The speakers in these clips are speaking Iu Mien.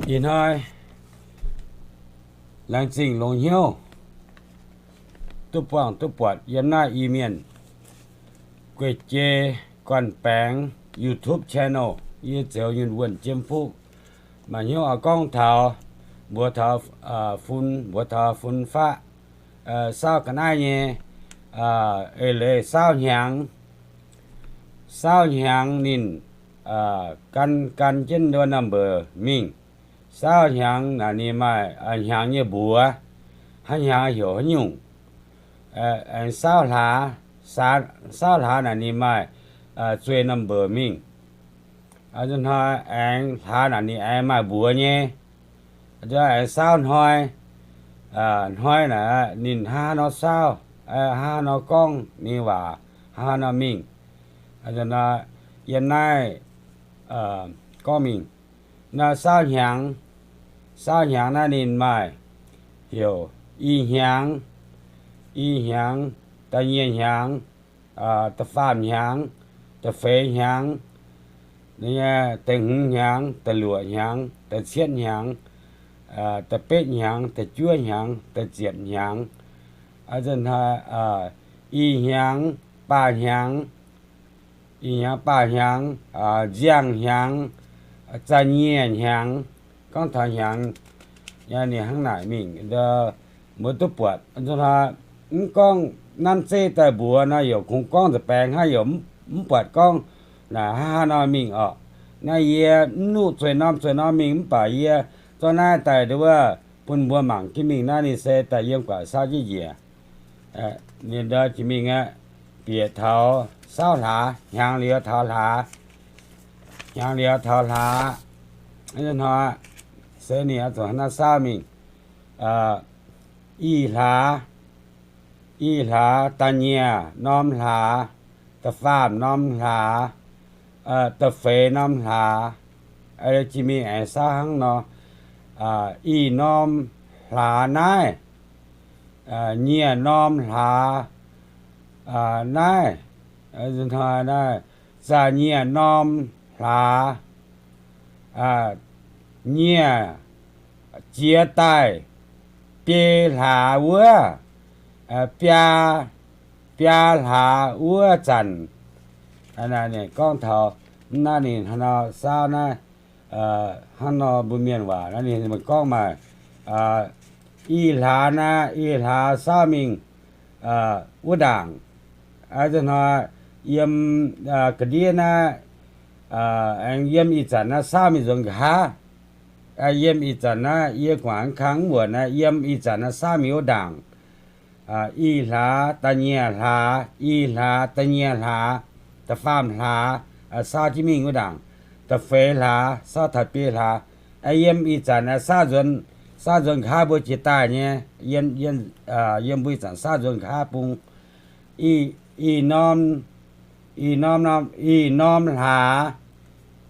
Ih hnoi laengz zingh longx hnyouv duqv buangh duqv buatc yiem naaiv Iu-Mienh guei-jei gorn-baengx YouTube channel. Yie Zeuz Yunh Wuonh Jiem Fuqv. Maaih hnyouv oix gorngv taux mbuox taux fun, mbuox taux fun faqv, saauv ga'naaiv nyei eix leiz saauv hnyangx. Saauv hnyangx ninh gan gan jienv number mingh. Saauv hnyangx naaic ninh maaih hnyangx nyei mbuox, haaix hnyangx heuc haaix nyungc. Aengx saauv hlaax, saauv hlaax naaic ninh maaih zueih number mingh. Hnoi aengx hlaax naaic ninh aengx maaih mbuox nyei. Aengx saauv hnoi, hnoi naaic ninh hnangv haaix nor saauv, hnangv haaix nor gorngv ninh waac, hnangv haaix nor mingh. Yiem naaiv gorngv mingh. Naaiv saauv hnyangx, saauv hnyangx naaiv ninh maaih heuc i hnyangx, i hnyangx, da'nyeic hnyangx, da'faam hnyangx, da'feix hnyangx, da'hmz hnyangx, da'luoqc hnyangx, da'cietv hnyangx, da'betv hnyangx, da'juov hnyangx, da'ziepc hnyangx. I hnyangx, baac hnyangx, i hnyangx, baac hnyangx, nziang hnyangx, za'nyieqc hnyangx, gorngv taux hnyangx, ninh hnangv naaic mingh, mbuo duqv buatc. Mv gorngv nanv zeiv daaih mbuox nor, yaac kungx gorngv nza'baengx hnangv, yaac mv buatc gorngv naaic hnangv haaix nor mingh orqc. Naaiv yie mv nuqv zueih norm zueih norm mingh, mv baac yie zorqv naaiv daaih nduov bun mbuo mangc jienv mingh. Naaiv ninh se daaih yiem guaax saauv jienv njiec. Ninh jiex mingh aqv, bieqc taux saauv hlaax, hnyangx liuz taux hlaax, hnyangx liuz taux hlaax. Hnoi se ninh oix zuqc hnangv naaiv saauv mingh. I hlaax, i hlaax, da'nyeic norm hlaax, da'faam norm hlaax, da'feix norm hlaax. Jiex mingh aengx saauv hnangv nor, i norm hlaax naaiv, nyieh norm hlaax naaiv, za'nyieh norm hlaax, nyieh jiex daaih biei hlaax wuov, biaa, biaa hlaax wuov zanc. Gorngv taux naaiv ninh hnangv nor saauv naaiv, hnangv nor mbuo mienh waac naaiv ninh gorngv maaih i hlaax naaiv, i hlaax saauv mingh wuov ndaangc. Hnoi yiem ga'ndiev naaiv, aengx yiem ih zanc naaiv saauv mingh nzuonx nqa'haav. Yiem ih zanc naaiv yie guangc kang mv wuonc naaiv, yiem ih zanc naaiv saauv mingh wuov ndaangc. I hlaax, da'nyeic hlaax, i hlaax, da'nyeic hlaax, da'faam hlaax, saauv jienv mingh wuov ndaangc. Da'feix hlaax saauv taux biei hlaax. Yiem ih zanc saauv nzuonx, saauv nzuonx nqa'haav mbuo jiex daaih nyei, yiem mbuo ih zanc saauv nzuonx nqa'haav bung. I, i norm, i norm, i norm hlaax,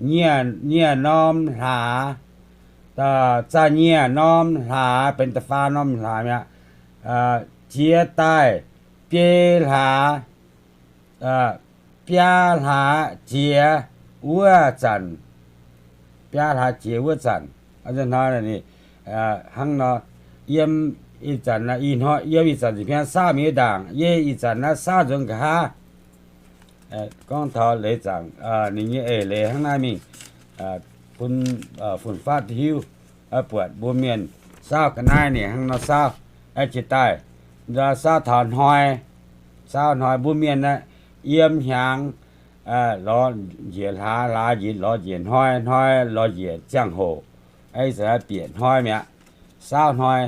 nyieh, nyieh norm hlaax, za'nyieh norm hlaax benx da'faam norm hlaax mi'aqv. Jiex daaih biei hlaax, biaa hlaax jiex wuov zanc, biaa hlaax jiex wuov zanc. Hnoi hnangv nor, yiem ih zanc, yiem ih zanc zinh bian saauv mingh wuov ndaangc, yie ih zanc naaiv saauv nzuonx nqa'haav. Gorngv taux leiz zaangc ninh nyei eix leiz hnangv naaiv mingh, bun fun-faqv hiuv, buatc mbuo mienh saauv ga'naaiv ninh hnangv nor saauv. Jiex daaih, saauv taux hnoi, saauv hnoi mbuo mienh yiem hnyangx, lorz njiec hlaax, hlaax njiec, lorz njiec hnoi, hnoi lorz njiec ziangh hoc. Ih zanc bieqc hnoi mi'aqv. Saauv hnoi,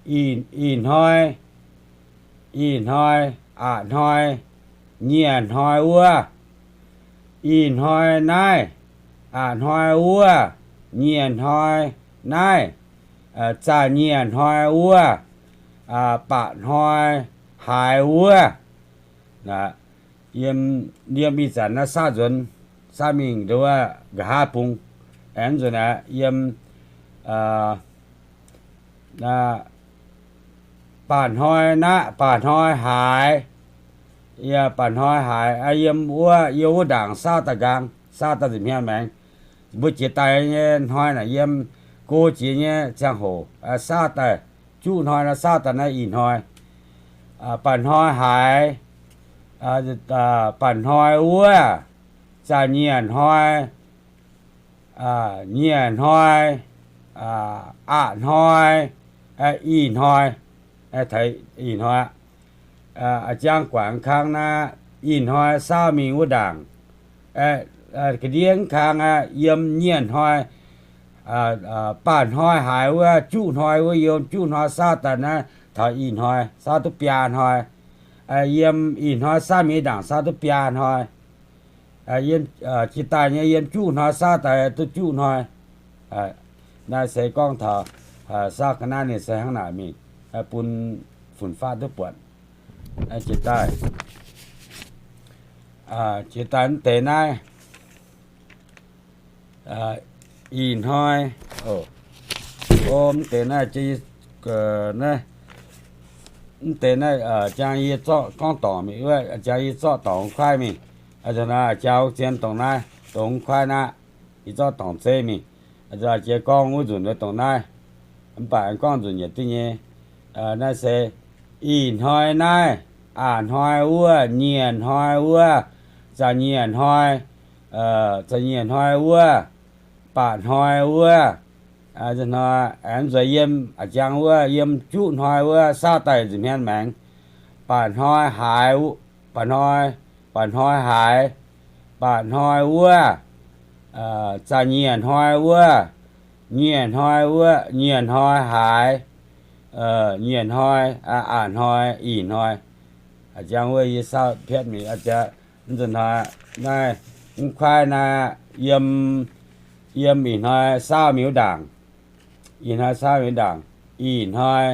ih hnoi, ih hnoi, aqc hnoi, nyieh hnoi wuov, ih hnoi naaiv, aqc hnoi wuov, nyieh hnoi naaiv, za'nyieh hnoi wuov, baqc hnoi haaix wuov. Yiem ih zanc naaiv saauv nzuonx, saauv mingh nduov nqa'haav bung, aengx nzuonx aqv, yiem baac hnoi naaiv, baac hnoi haaix, baac hnoi haaix, yiem wuov, yiem wuov ndaangc saauv daaih nqaang, saauv daaih nza'hmien maengx. Mbuo jiex daaih nyei hnoi naaic yiem go jiex nyei ziangh hoc saauv daaih, juqv hnoi nor saauv daaih naaiv ih hnoi. Baac hnoi haiz, baac hnoi wuov, zaah nyieh hnoi, nyieh hnoi, aqc hnoi, ih hnoi, ih hnoi, a'jang guangc kang naaiv, ih hnoi saauv mingh wuov ndaangc, ga'ndiev kang yiem nyieh hnoi, baac hnoi haiz wuov, juqv hnoi wuov, yiem juqv hnoi saauv daaih naaiv taux ih hnoi, saauv duqv biaa hnoi. Yiem ih hnoi saauv mingh ndaangc saauv duqv biaa hnoi. Jiex daaih nyei yiem juqv hnoi saauv daaih duqv juqv hnoi. Naaiv se gorngv taux saauv ga'naaiv ninh se hnangv naaic mingh, bun fun-faqv duqv buatc. Jiex daaih, jiex daaih mv deix naaiv ih hnoi, mv deix naaiv, mv deix naaiv jang yie zorqv gorngv dorngc mingh, jang yie zorqv dorngc kuaaiv mingh. Jang zien dongh naaiv, dongh kuaaiv naaiv, yie zorqv dorngc zeiv mingh. Jiex gorngv wuov nzunc dongh naaiv, mv baac gorngv nzunc yietc diuh nyei. Naaiv se ih hnoi naaiv, aqc hnoi wuov, nyieh hnoi wuov, zaah nyieh hnoi, zaah nyieh hnoi wuov, baac hnoi wuov, aengx nzueic yiem a'jang wuov, yiem juqv hnoi wuov saauv daaih nza'hmien maengx, baac hnoi haiz, baac hnoi, baac hnoi haiz, baac hnoi wuov, zaah nyieh hnoi wuov, nyieh hnoi wuov, nyieh hnoi haiz, nyieh hnoi, aqc hnoi, ih hnoi. A'jang wuov yie saauv pietv mingh, a'jang, mv nzunc hnoi naaiv, mv kuaaiv naaiv, yiem, yiem ih hnoi saauv mingh wuov ndaangc, ih hnoi saauv mingh wuov ndaangc, ih hnoi,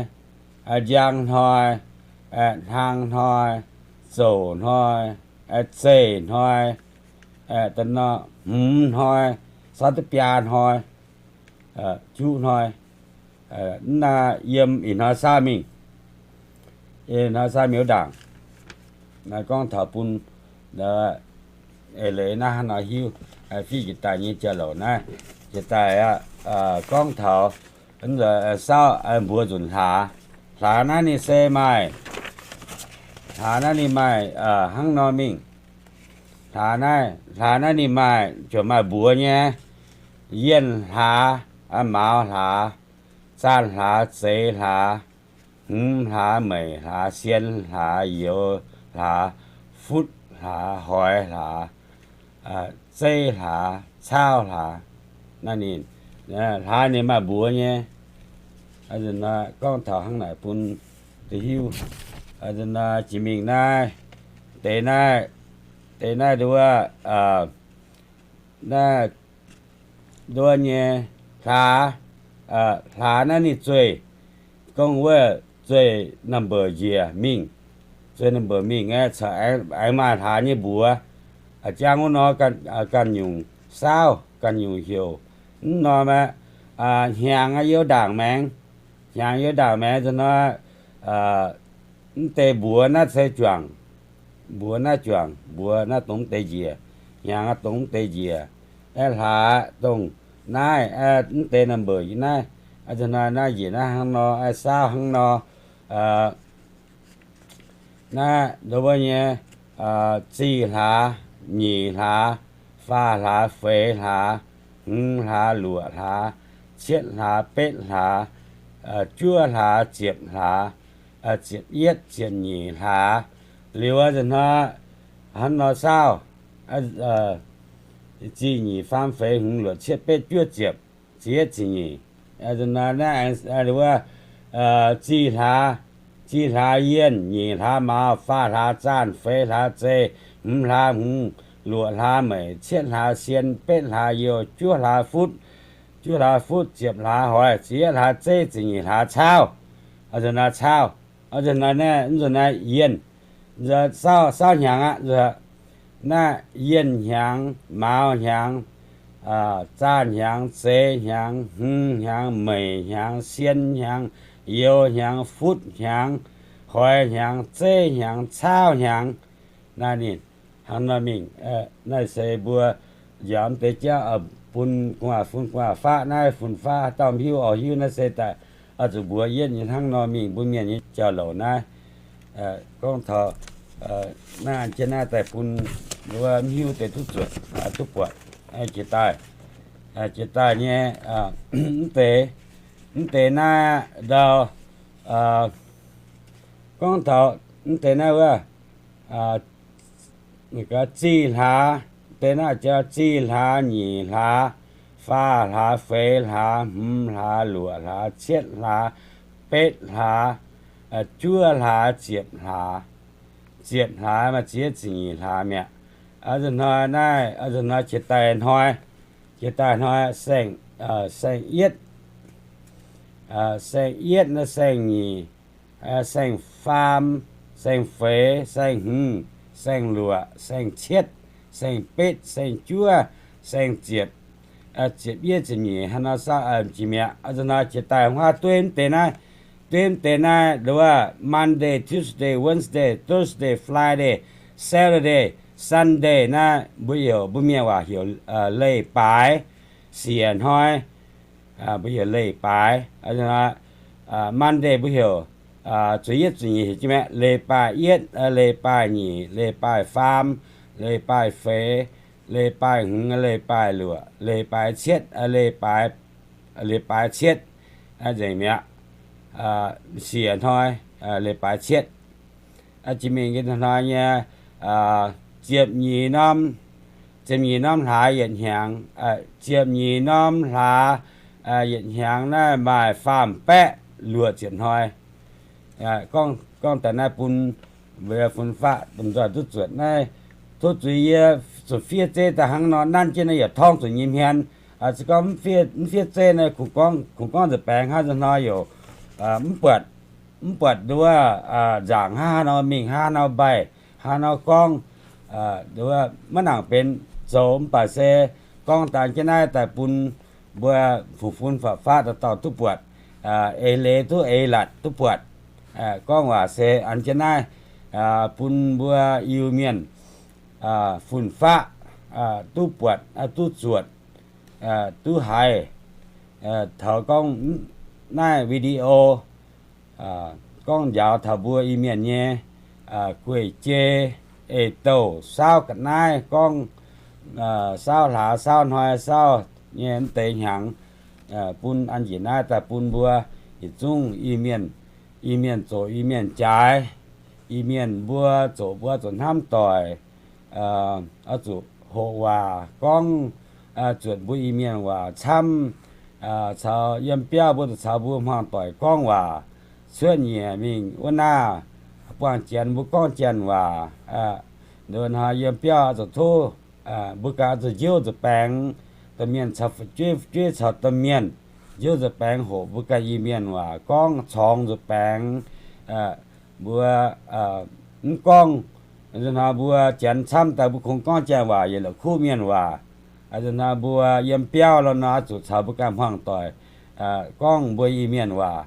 njang hnoi, hnang hnoi, zouc hnoi, zeih hnoi, hmz hnoi, saauv duqv biaa hnoi, juqv hnoi. Naaiv yiem ih hnoi saauv mingh, ih hnoi saauv mingh wuov ndaangc. Naaiv gorngv taux bun eix leiz naaiv hnangv nor hiuv, fiuv jiex daaih nyei jauv-louc naaiv, jiex daaih aqv, gorngv taux saauv mbuox nzunc hlaax. Hlaax naaiv ninh se maaih, hlaax naaiv ninh maaih hnangv nor mingh. Hlaax naaiv, hlaax naaiv ninh maaih, ziouc maaih mbuox nyei, yienh hlaax, mauz hlaax, zaanh hlaax, zeix hlaax, hmz hlaax, meic hlaax, sien hlaax, youz hlaax, futv hlaax, hoix hlaax, zeiv hlaax, caauv hlaax. Naaiv ninh, hlaax ninh maaih mbuox nyei. Gorngv taux hnangv naaic bun hiuv. Jiex mingh naaiv, deix naaiv, deix naaiv nduov, naaiv nduov nyei hlaax, hlaax naaiv ninh zueih, gorngv wuov zueih number njiec mingh, zueih number mingh aeqv, aengx maaih hlaax nyei mbuox. Jang wuov nor ganh nyungc saauv, ganh nyungc heuc. Mv norm aqv, hnyangx yiem ndaangc maengx, hnyangx yiem ndaangc maengx nzunc nor, mv deix mbuox naaiv se juangc, mbuox naaiv juangc, mbuox naaiv dongh mv deix njiec, hnyangx dongh mv deix njiec, aeqv, hlaax dongh naaiv, mv deix number naaiv, nzunc nor naaiv njiec naaiv hnangv nor, saauv hnangv nor. Naaiv nduov nyei, zih hlaax, nyeic hlaax, faah hlaax, feix hlaax, hmz hlaax, luoqc hlaax, cietv hlaax, betv hlaax, juov hlaax, ziepc hlaax, ziepc yietv, ziepc nyeic hlaax. Liuz nzunc nor, hnangv nor saauv, zih nyeic faam feix hmz luoqc cietv betv juov ziepc, ziepc yietv ziepc nyeic. Nzunc nor naaiv, wuov, zih hlaax, zih hlaax yienh, nyeic hlaax mauz, faah hlaax zaanh, feix hlaax zei, hmz hlaax hmz, luoqc hlaax meic, cietv hlaax sien, betv hlaax youh, juov hlaax futv, juov hlaax futv, ziepc hlaax hoix, ziepc yietv hlaax zeiv, ziepc nyeic hlaax caauv. Nzunc nor caauv, nzunc nor naaiv, nzunc nor yienh, saauv, saauv hnyangx aqv. Naaiv yienh hnyangx, mauz hnyangx, zaanh hnyangx, zeix hnyangx, hmz hnyangx, meic hnyangx, sien hnyangx, youz hnyangx, futv hnyangx, hoix hnyangx, zeiv hnyangx, caauv hnyangx. Naaiv ninh hnangv nor mingh. Naaiv se mbuo njaaux deix jauv, bun gu'nguaaz fun gu'nguaaz faqv naaiv, fun faqv dauh hiuv oix hiuv naaiv se daaih oix zuqc mbuox yietv nyei hnangv nor mingh mbuo mienh nyei jauv-louc naaiv. Gorngv taux naaiv jienv naaiv daaih bun mbuo mv hiuv deix duqv zuotc, duqv buatc. Jiex daaih, jiex daaih nyei mv deix, mv deix naaiv ndau, gorngv taux mv deix naaiv wuov, zih hlaax, deix naaiv jauv zih hlaax, nyic hlaax, faah hlaax, feix hlaax, hmz hlaax, luoqc hlaax, cietv hlaax, betv hlaax, juov hlaax, ziepc hlaax. Ziepc hlaax maaih ziex ziepc nyeic hlaax mi'aqv. Nzunc hnoi naaiv, nzunc hnoi jiex daaih hnoi, jiex daaih hnoi saeng, saeng-yietv, saeng-yietv naaiv, saeng-nyic, saeng-faam, saeng-feix, saeng-hmz, saeng-luoqc, saeng-cietv, saeng-betv, saeng-juov, saeng-ziepc, ziepc yietv, ziepc nyeic, hnangv nor saauv jiex mi'aqv. Nzunc hnoi jiex daaih huaav dueiv mv deix naaiv, dueiv mv deix naaiv, nduov Monday, Tuesday, Wednesday, Thursday, Friday, Saturday, Sunday naaiv mbuo heuc, mbuo mienh waac heuc leiz-baaix, siec hnoi. Mbuo heuc leiz-baaix. Monday mbuo heuc zuqc yietv zuqc nyeic heuc jienv mi'aqv, leiz-baaix yietv, leiz-baaix nyic, leiz-baaix faam, leiz-baaix feix, leiz-baaix hmz, leiz-baaix luoqc, leiz-baaix cietv, leiz-baaix, leiz-baaix cietv, nzengc mi'aqv. Siec hnoi, leiz-baaix cietv. Jiex mingh hnoi nyei ziepc nyeic norm, ziepc nyeic norm hlaax yietc hnyangx, ziepc nyeic norm hlaax yietc hnyangx naaiv maaih faam-baeqv luoqc ziepc hnoi. Gorngv daaih naaiv bun mbuo fun-faqv domh nzoih duqv zuotc naaiv, tov zuiz yie zuqc fiev zeiv daaih hnangv nor nanv jienv naaiv yietc torngv zuqc nyei hmien. Se gorngv mv fiev zeiv naaiv kungx gorngv nzuih baengx hnangv nzunc hnoi youc mv buatc, mv buatc nduov nzaangc hnangv haaix nor mingh, hnangv haaix nor mbaih, hnangv haaix nor gorngv, maiv nangc benx zoux. Mv baac se gorngv daaih jienv naaiv daaih bun mbuo fun-faqv dauh dauh duqv buatc, eix leiz duqv eix latc duqv buatc. Gorngv waac se an jienv naaiv bun mbuo Iu-Mienh fun-faqv duqv buatc duqv zuotc, duqv haiz taux gorngv naaiv video gorngv njaaux taux mbuo Iu-Mienh nyei gueic jei, eix-douh, saauv ga'naaiv, gorngv saauv hlaax, saauv hnoi, saauv nyei mv deix hnyangx, bun an njiec naaiv daaih bun mbuo yietc zungv Iu-Mienh, Iu-Mienh zoqc Iu-Mienh jaaix, Iu-Mienh mbuo zoqc mbuo zuqc hnamv doic, oix zuqc hoqc waac gorngv zuotc mbuo Iu-Mienh waac camv, caux yiem biauv mbuo zuqc caux mbuo hmuangv doic gorngv waac, cuotv nyieqc mingh wuov naaiv buangh janx mbuo gorngv janx waac. Nduov hnoi yiem biauv zuqc tov mbuo ganh zuqc njiouv nzuih baengx, domh mienh caux fu'jueiv, fu'jueiv caux domh mienh njiouv nzuih baengx hoqc mbuo ganh Iu-Mienh waac gorngv corngx nzuih baengx. Mbuo mv gorngv, nzunc hnoi mbuo janx camv daaih mbuo kungx gorngv janx waac yietc la'kuqv mienh waac. Nzunc hnoi mbuo yiem biauv lo nor zuqc caux mbuo ganh hmuangv doic gorngv mbuo Iu-Mienh waac.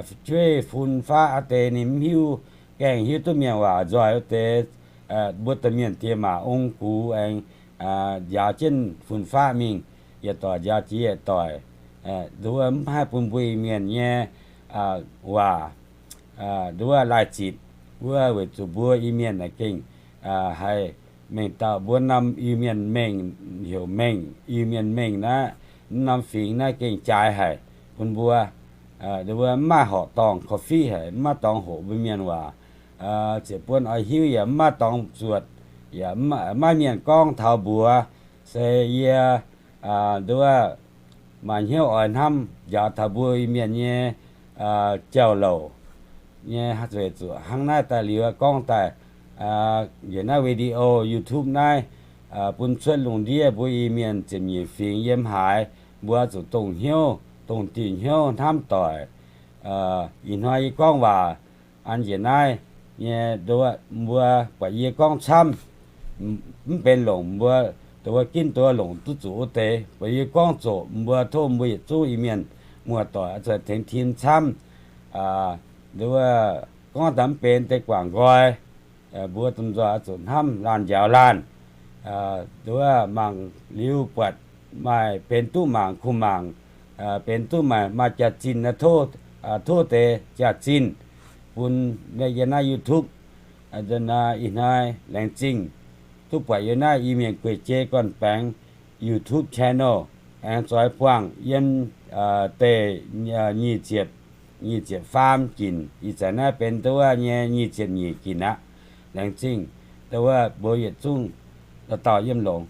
Fu'jueiv fun-faqv aqv deix ninh mv hiuv, gaengh hiuv duqv mienh waac nzoih wuov deix, mbuo domh mienh diex maac ong gux aengx njaaux jienv fun-faqv mingh, yietc doic njaaux jiex yietc doic. Nduov mv haih bun mbuo Iu-Mienh nyei waac nduov laaih zitc wuov, weic zuqc mbuo Iu-Mienh naaic gengh haih mengh dauh mbuo norm Iu-Mienh mengh, heuc mengh, Iu-Mienh mengh naaiv, mv norm fingx naaiv gengh jaaix haic bun mbuo. Nduov mv maaih horqc dorngh korv-fiqv haic, mv maaih dorngx hoqc mbuo Mienh waac. Ziepc buonc oix hiuv yaac mv maaih dorngx zuotc, yaac maiv mienh gorngv taux mbuox. Se yie nduov maaih hnyouv oix hnamv njaaux taux mbuo Iu-Mienh nyei jauv-louc nyei zueiz zuqc hnangv naaiv daaih liuz gorngv daaih njiec naaiv video YouTube naaiv bun cuotv lungh ndiev mbuo Iu-Mienh ziepc nyeic fingx yiem haaix, mbuo zuqc dongh hnyouv, dongh diuh hnyouv hnamv doic. Ih hnoi yie gorngv waac an njiec naaiv nyei, mbuo buatc yie gorngv camv mv benx longc mbuo, dongh wuov ginv dongh wuov longc duqv zuqc wuov deix. Buatc yie gorngv zoqc, mbuo tov mbuo yietc zungv Iu-Mienh muoz-doic zuqc tengx tim camv. Nduov gorngv daaih mv benx deix guangc nqoi, mbuo domh nzoih zuqc hnamv laanh njaaux laanh. Nduov mangc liuz buatc maaih benx duqv mangc kuh mangc, benx duqv maaih, maaih jaax-zinh, tov deix jaax-zinh bun yie naaiv YouTube. Ih hnoi laengz zingh duqv buatc yie naaiv Iu-Mienh gueic jei gorn-baengx YouTube channel, aengx zoix buangh yiem deic nyic ziepc, nyic ziepc faam ginc, ih zanc naaiv benx dongh wuov nyei nyic ziepc nyeic ginc aqv. Laengz zingh dongh wuov mbuo yietc zungv dauh dauh yiem longx.